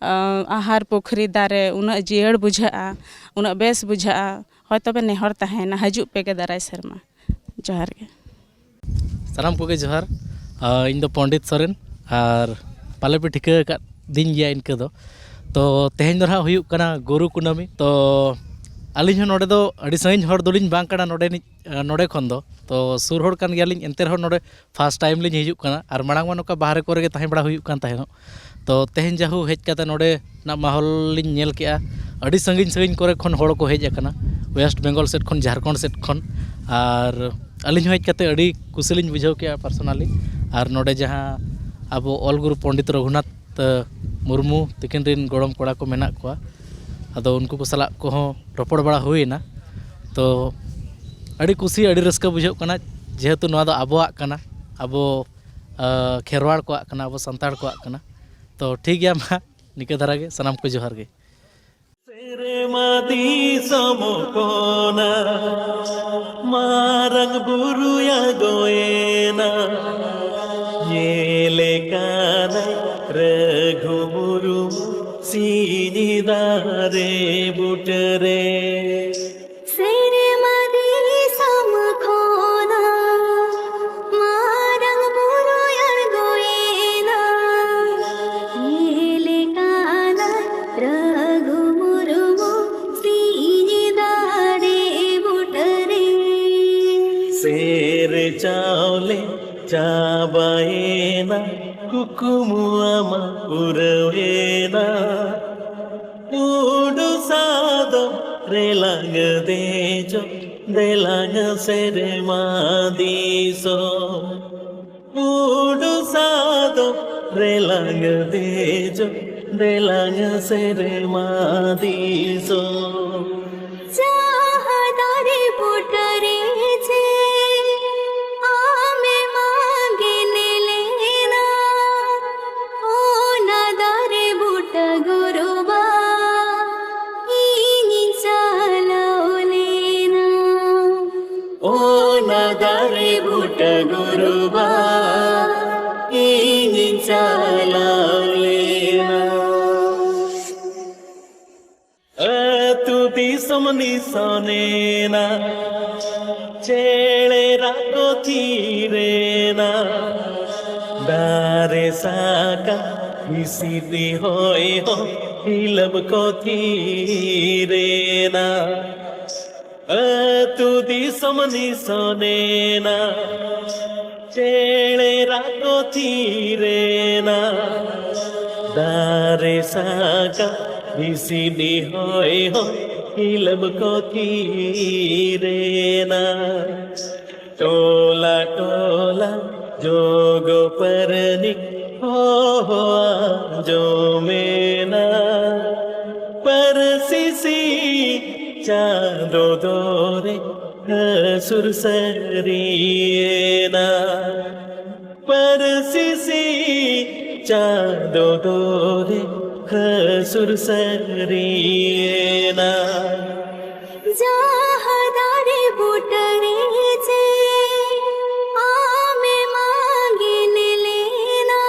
ᱟᱦᱟᱨ ᱯᱩᱠᱷᱨᱤ ᱫᱟᱨᱮ ᱩᱱᱟᱹᱜ ᱡᱤᱭᱟᱹᱲ ᱵᱩᱡᱷᱟᱹᱜᱼᱟ, ᱩᱱᱟᱹᱜ ᱵᱮᱥ ᱵᱩᱡᱷᱟᱹᱜᱼᱟ᱾ ᱦᱳᱭ, ᱛᱚᱵᱮ ᱱᱮᱦᱚᱨ ᱛᱟᱦᱮᱸᱭᱮᱱᱟ, ᱦᱤᱡᱩᱜ ᱯᱮᱜᱮ ᱫᱟᱨᱟᱭ ᱥᱮᱨᱢᱟ᱾ ᱡᱚᱦᱟᱨ ᱜᱮ᱾ ᱥᱟᱱᱟᱢ ᱠᱚᱜᱮ ᱡᱚᱦᱟᱨ᱾ ᱤᱧ ᱫᱚ ᱯᱚᱱᱰᱤᱛ ᱥᱚᱨᱮᱱ, ᱟᱨ ᱯᱟᱞᱮ ᱯᱮ ᱴᱷᱤᱠᱟᱹ ᱟᱠᱟᱫᱤᱧ ᱜᱮᱭᱟ ᱤᱱᱠᱟᱹ ᱫᱚ᱾ ᱛᱚ ᱛᱮᱦᱮᱧ ᱫᱚ ᱱᱟᱦᱟᱜ ᱦᱩᱭᱩᱜ ᱠᱟᱱᱟ ᱜᱩᱨᱩ ᱠᱩᱱᱟᱹᱢᱤ᱾ ᱛᱚ ᱟᱹᱞᱤᱧ ᱦᱚᱸ ᱱᱚᱰᱮ ᱫᱚ ᱟᱹᱰᱤ ᱥᱟᱺᱜᱤᱧ ᱦᱚᱲ ᱫᱚᱞᱤᱧ ᱵᱟᱝ ᱠᱟᱱᱟ ᱱᱚᱰᱮᱱᱤᱡ, ᱱᱚᱰᱮ ᱠᱷᱚᱱ ᱫᱚ᱾ ᱛᱚ ᱥᱩᱨ ᱦᱚᱲ ᱠᱟᱱ ᱜᱮᱭᱟᱞᱤᱧ, ᱮᱱᱛᱮ ᱨᱮᱦᱚᱸ ᱱᱚᱰᱮ ᱯᱷᱟᱥᱴ ᱴᱟᱭᱤᱢ ᱞᱤᱧ ᱦᱤᱡᱩᱜ ᱠᱟᱱᱟ᱾ ᱟᱨ ᱢᱟᱲᱟᱝ ᱢᱟ ᱱᱚᱝᱠᱟ ᱵᱟᱦᱨᱮ ᱠᱚᱨᱮ ᱜᱮ ᱛᱟᱦᱮᱸ ᱵᱟᱲᱟ ᱦᱩᱭᱩᱜ ᱠᱟᱱ ᱛᱟᱦᱮᱱᱚᱜ᱾ ᱛᱚ ᱛᱮᱦᱮᱧ ᱡᱟᱦᱳ ᱦᱮᱡ ᱠᱟᱛᱮ ᱱᱚᱰᱮᱱᱟᱜ ᱢᱟᱦᱚᱞ ᱞᱤᱧ ᱧᱮᱞ ᱠᱮᱜᱼᱟ᱾ ᱟᱹᱰᱤ ᱥᱟᱺᱜᱤᱧ ᱥᱟᱺᱜᱤᱧ ᱠᱚᱨᱮ ᱠᱷᱚᱱ ᱦᱚᱲ ᱠᱚ ᱦᱮᱡ ᱟᱠᱟᱱᱟ, ᱳᱭᱮᱥᱴ ᱵᱮᱝᱜᱚᱞ ᱥᱮᱫ ᱠᱷᱚᱱ, ᱡᱷᱟᱲᱠᱷᱚᱸᱰ ᱥᱮᱫ ᱠᱷᱚᱱ᱾ ᱟᱨ ᱟᱹᱞᱤᱧ ᱦᱚᱸ ᱦᱮᱡ ᱠᱟᱛᱮ ᱟᱹᱰᱤ ᱠᱩᱥᱤ ᱞᱤᱧ ᱵᱩᱡᱷᱟᱹᱣ ᱠᱮᱜᱼᱟ ᱯᱟᱨᱥᱚᱱᱟᱞᱤ᱾ ᱟᱨ ᱱᱚᱰᱮ ᱡᱟᱦᱟᱸ ᱟᱵᱚ ᱚᱞ ᱜᱩᱨᱩ ᱯᱚᱱᱰᱤᱛ ᱨᱚᱜᱷᱩᱱᱟᱛᱷ ᱢᱩᱨᱢᱩ ᱛᱤᱠᱤᱱ ᱨᱮᱱ ᱜᱚᱲᱚᱢ ᱠᱚᱲᱟ ᱠᱚ ᱢᱮᱱᱟᱜ ᱠᱚᱣᱟ, ᱟᱫᱚ ᱩᱱᱠᱩ ᱠᱚ ᱥᱟᱞᱟᱜ ᱠᱚᱦᱚᱸ ᱨᱚᱯᱚᱲ ᱵᱟᱲᱟ ᱦᱩᱭᱮᱱᱟ᱾ ᱛᱚ ᱟᱹᱰᱤ ᱠᱩᱥᱤ, ᱟᱹᱰᱤ ᱨᱟᱹᱥᱠᱟᱹ ᱵᱩᱡᱷᱟᱹᱜ ᱠᱟᱱᱟ, ᱡᱮᱦᱮᱛᱩ ᱱᱚᱣᱟ ᱫᱚ ᱟᱵᱚᱣᱟᱜ ᱠᱟᱱᱟ, ᱟᱵᱚ ᱠᱷᱮᱨᱣᱟᱲ ᱠᱚᱣᱟᱜ ᱠᱟᱱᱟ, ᱟᱵᱚ ᱥᱟᱱᱛᱟᱲ ᱠᱚᱣᱟᱜ ᱠᱟᱱᱟ᱾ ᱛᱚ ᱴᱷᱤᱠ ᱜᱮᱭᱟ, ᱢᱟ ᱱᱤᱠᱟᱹ ᱫᱷᱟᱨᱟ ᱜᱮ, ᱥᱟᱱᱟᱢ ᱠᱚ ᱡᱚᱦᱟᱨ ᱜᱮ᱾ ᱥᱮᱨᱢᱟ ᱫᱤᱥᱚᱢ ᱠᱷᱚᱱᱟᱜ ᱢᱟᱨᱟᱝ ᱵᱩᱨᱩᱭ ᱟᱬᱜᱚᱭᱮᱱᱟ, ᱧᱮᱞᱮ ᱠᱟᱱᱟᱭ ᱨᱟᱹᱜᱷᱩ ᱢᱩᱨᱢᱩ ᱥᱤᱧ ᱫᱟᱨᱮ ᱵᱩᱴᱟᱹᱨᱮ᱾ ᱥᱮᱨᱢᱟ ᱫᱤᱥᱚᱢ ᱠᱷᱚᱱᱟᱜ ᱢᱟᱨᱟᱝ ᱵᱩᱨᱩᱭ ᱟᱬᱜᱚᱭᱮᱱᱟ, ᱧᱮᱞᱮ ᱠᱟᱱᱟ ᱨᱟᱹᱜᱷᱩ ᱢᱩᱨᱢᱩ ᱥᱤᱧ ᱫᱟᱨᱮ ᱵᱩᱴᱟᱹᱨᱮ᱾ ᱥᱮᱨ ᱪᱟᱣᱞᱮ ᱪᱟᱵᱟᱭᱮᱱᱟ, ᱠᱩᱠᱢᱩ ᱟᱢᱟᱜ ᱯᱩᱨᱟᱹᱣᱮᱱᱟ᱾ ᱩᱰᱩ ᱥᱟᱫᱚᱢ ᱨᱮᱞᱟᱝ ᱫᱮᱡᱚᱜ, ᱫᱮᱞᱟᱝ ᱥᱮᱨᱢᱟ ᱫᱤᱥᱚᱢ᱾ ᱩᱰᱩ ᱥᱟᱫᱚᱢ ᱨᱮᱞᱟᱝ ᱫᱮᱡᱚᱜ, ᱫᱮᱞᱟᱝ ᱥᱮᱨᱢᱟ ᱫᱤᱥᱚᱢ᱾ ᱡᱟᱦᱟᱸ ᱫᱟᱨᱮ ᱵᱩᱴᱟᱹᱨᱮ ᱡᱮ ᱟᱢᱮᱢ ᱟᱸᱜᱮᱱ ᱞᱮᱱᱟ, ᱚᱱᱟ ᱫᱟᱨᱮ ᱵᱩᱴᱟᱹ ᱜᱩᱨᱩ ᱵᱟᱵᱟ ᱤᱧᱤᱧ ᱪᱟᱞᱟᱣ ᱞᱮᱱᱟ᱾ ᱚᱱᱟ ᱫᱟᱨᱮ ᱵᱩᱴᱟᱹ ᱜᱩᱨᱩ ᱵᱟᱵᱟ ᱤᱧᱤᱧ ᱪᱟᱞᱟᱣ ᱞᱮᱱᱟ᱾ ᱟᱹᱛᱩ ᱫᱤᱥᱚᱢ ᱱᱤᱥᱚᱱᱮᱱᱟ, ᱪᱮᱬᱮ ᱨᱟᱜ ᱠᱚ ᱛᱷᱤᱨᱮᱱᱟ, ᱫᱟᱨᱮ ᱥᱟᱠᱟᱢ ᱦᱤᱥᱤᱫ ᱦᱚᱭ ᱦᱚᱸ ᱦᱤᱞᱟᱹᱢ ᱠᱚ ᱛᱷᱤᱨᱮᱱᱟ᱾ ᱟᱹᱛᱩ ᱫᱤᱥᱚᱢ ᱱᱤᱥᱚᱱᱮᱱᱟ, ᱪᱮᱬᱮ ᱨᱟᱜ ᱠᱚ ᱛᱷᱤᱨᱮᱱᱟ, ᱫᱟᱨᱮ ᱥᱟᱠᱟᱢ ᱦᱤᱥᱤᱫ ᱦᱚᱭ ᱦᱚᱸ ᱦᱤᱞᱟᱹᱢ ᱠᱚ ᱛᱷᱤᱨᱮᱱᱟ᱾ ᱴᱚᱞᱟ ᱴᱚᱞᱟ ᱡᱚᱜᱚ ᱯᱟᱨᱟᱱᱤᱠ ᱦᱚᱦᱚ ᱟᱸᱡᱚᱢᱮᱱᱟ, ᱯᱟᱹᱨᱥᱤ ᱥᱤᱧ ᱪᱟᱸᱫᱚ ᱫᱚᱨᱮ ᱦᱟᱹᱥᱩᱨ ᱥᱟᱹᱨᱤᱭᱮᱱᱟ᱾ ᱯᱟᱹᱨᱥᱤ ᱥᱤᱧ ᱪᱟᱸᱫᱚ ᱰᱚᱨᱮ ᱦᱟᱹᱥᱩᱨ ᱥᱟᱹᱨᱤᱭᱮᱱᱟ᱾ ᱡᱟᱦᱟᱸ ᱫᱟᱨᱮ ᱵᱩᱴᱟᱹᱨᱮ ᱪᱮ ᱟᱢᱮᱢ ᱟᱸᱜᱮᱱ ᱞᱮᱱᱟ᱾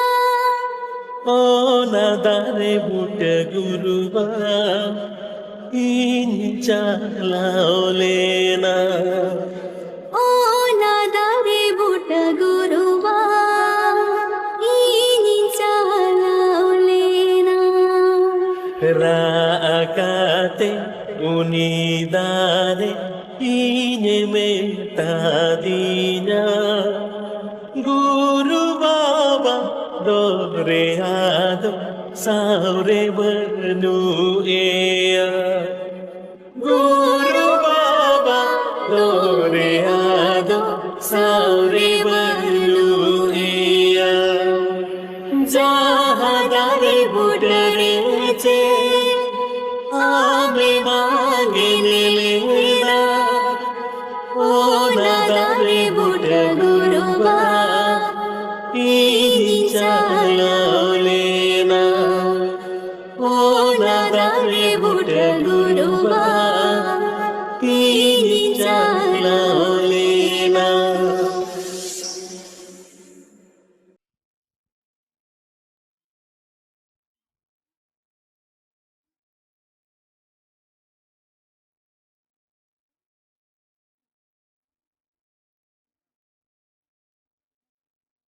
ᱚᱱᱟ ᱫᱟᱨᱮ ᱵᱩᱴᱟᱹ ᱜᱩᱨᱩ ᱵᱟᱵᱟ ᱤᱧ ᱪᱟᱞᱟᱣ ᱞᱮᱱᱟ᱾ ᱚᱱᱟ ᱫᱟᱨᱮ ᱵᱩᱴᱟᱹ ᱜᱩᱨᱩ ᱵᱟᱵᱟ ᱤᱧ ᱪᱟᱞᱟᱣ ᱞᱮᱱᱟ᱾ ᱨᱟᱜ ᱠᱟᱛᱮ ᱩᱱᱤ ᱫᱟᱨᱮ ᱤᱧᱮ ᱢᱮᱛᱟᱫᱤᱧᱟ, ᱜᱩᱨᱩ ᱵᱟᱵᱟ ᱫᱚᱨᱭᱟ ᱫᱚ ᱥᱟᱶᱨᱮ ᱵᱟᱹᱱᱩᱜ ᱮᱭᱟ᱾ ᱜᱩᱨᱩ ᱵᱟᱵᱟ ᱫᱚᱨᱭᱟ ᱫᱚ ᱥᱟᱶᱨᱮ ᱵᱟᱹᱱᱩᱜ ᱮᱭᱟ᱾ ᱡᱟᱦᱟᱸ ᱫᱟᱨᱮ ᱵᱩᱴᱟᱹᱨᱮ ᱪᱮ ᱟᱢᱮᱢ ᱟᱸᱜᱮᱱ ᱞᱮᱱᱟ, ᱚᱱᱟ ᱫᱟᱨᱮ ᱵᱩᱴᱟᱹ ᱜᱩᱨᱩ ᱵᱟᱵᱟ ᱤᱧ